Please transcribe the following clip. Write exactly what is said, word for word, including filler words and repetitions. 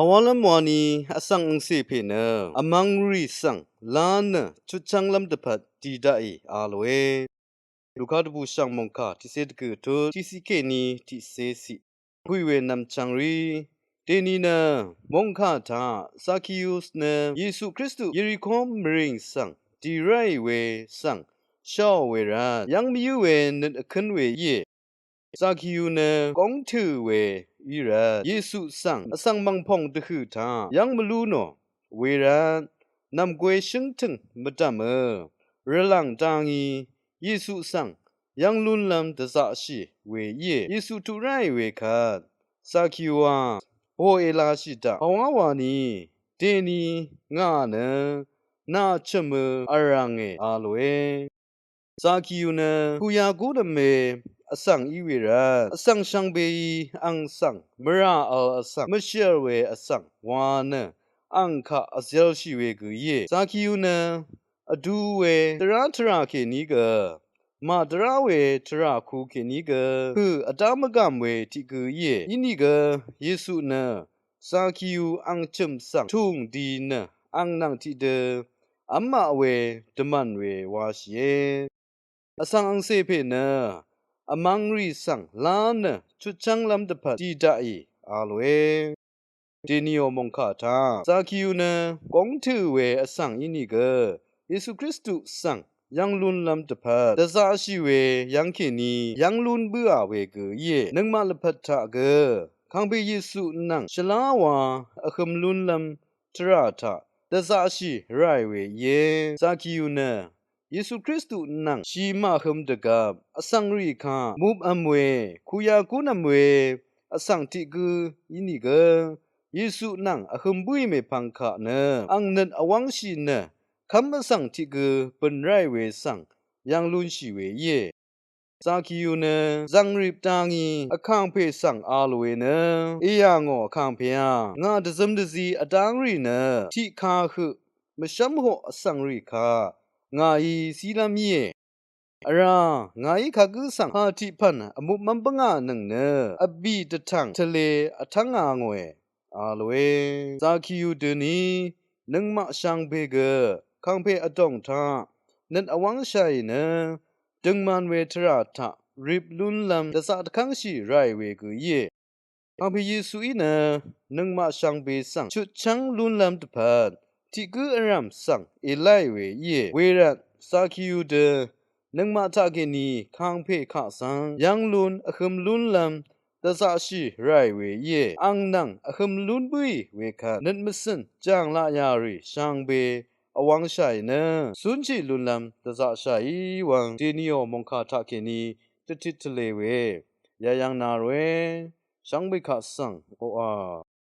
Vwalv́m wani vsvng angcè pè nø vmvng rì svng lá nø chutchv́nglv́m dvpvt dì daqì a lòe. Luka dvbùshv̀ng mòngkà tiqcé dvgø̀ tut tiqciq kèní tiqcé ciq. Pùì we nvmchvng rí dèni nø mòngkà taq Zakius nø Yesu Kristu Yeriko mvrìng svng dì ráì we svng shaò we rvt yv́ng mvyǿ we nøt vkǿn we íe. Zakiu nø góng tø̀ we í rvt Yesu svng vsvng mv̀ngpòng dvhø̀ taq yv́ng mvlú nò we rvt nv̀mgwē shǿngtø̀ng mvdv̀mø rvlàng dangí Yesu svng yv́ng lúnlv́m dvzaqshì we íe. Yesu tuq ráì we kvt Zakiu a, bò èlāshì daq pàwá wani dèni ngà nø nà chø̀mø vrv̀nge a lòe. Zakiu nø kuyagúnvm we vsvng í we rvt vsvng shvngbeí ang svng mvrà vl vsvng mvshv̀l we vsvng wa nø ang kaq vzv̄lshì we gø íe. Zakiu nø vdu we dvrá tvrà kèní gø màdvrá we tvrà ku kèní gø hø̀ vdá mvgàm we tiq gø íe. Inìgø Yesu nø Zakiu ang chø̀m svng tùng di nø ang nvng tiqdø v́maq we dvmv̀n we washìe. Vsvng angcè pè nø vmvng rì svng lá nø chutchv́nglv́m dvpvt dì daqì a lòe. Dèniò mòngkà taq Zakiu nø góng tø̀ we vsvng ínìgø Yesu Kristu svng yv́ng lúnlv́m dvpvt dvzaqshì we yv́ng kèní yv́ng lún bǿà we gø íe. Nøngmaq lvpat taq gø kàngpè Yesu nvng shvlá wa vhø̄m lúnlv́m tvrà taq dvzaqshì ráì we íe. Zakiu nø Yesu Kristu nvng shì màhø̄m dvgvp vsvng rì kaq mupvm we kuyagúnvm we vsvng tiq gǿ ínìgø Yesu nvng vhø̄m bǿì mèpvng kaq nø ang nøt vwv́ngshì nø kv́m vsvng tiq gǿ bø̀n ráì we svng yv́ng lúnshì we íe. Zakiu nø zv̀ngrip dangí vkàngpè svng a lòe nø, èyà ngò vkàngpè a, ngà dvzøm dvzi vdáng rì nø tiqkà høq mvshv́mhoq vsvng rì kaq ngàí zílv́m íe. Vrá ngàí kagǿ svng pà tiq pv̀n vmupmv́m bǿngà nøng nø vbì dvtv̀ng tvlē vtv́ngā ngòe a lòe. Zakiu døni nøngmaq shvngbe gø kàngpè vdòng taq nøt vwv́ngshàì nø døngman we tvrà taq rip lúnlv́m dvzaq dvkv́ngshì ráì we gø íe. Kàngpè Yesuí nø nøngmaq shvngbe svng chutchv́ng lúnlv́m dvpvt tiq gǿ vrv̀m svng èláì we íe. Wervt Zakiu dø nøngmaq taqkèní kàngpè kaq svng yv́ng lún vhø̄m lúnlv́m dvzaqshì ráì we íe. Ang nvng vhø̄m lún bǿì we kvt nøt mvcø̀n jàng laq yà rì shvngbe vwv́ngshàì nø cúnshì lúnlv́m dvzaqshàì wvng dèniò mòngkà taqkèní dvtit tvlē we yayv́ng na ròe. Shvngbe kaq svng oqà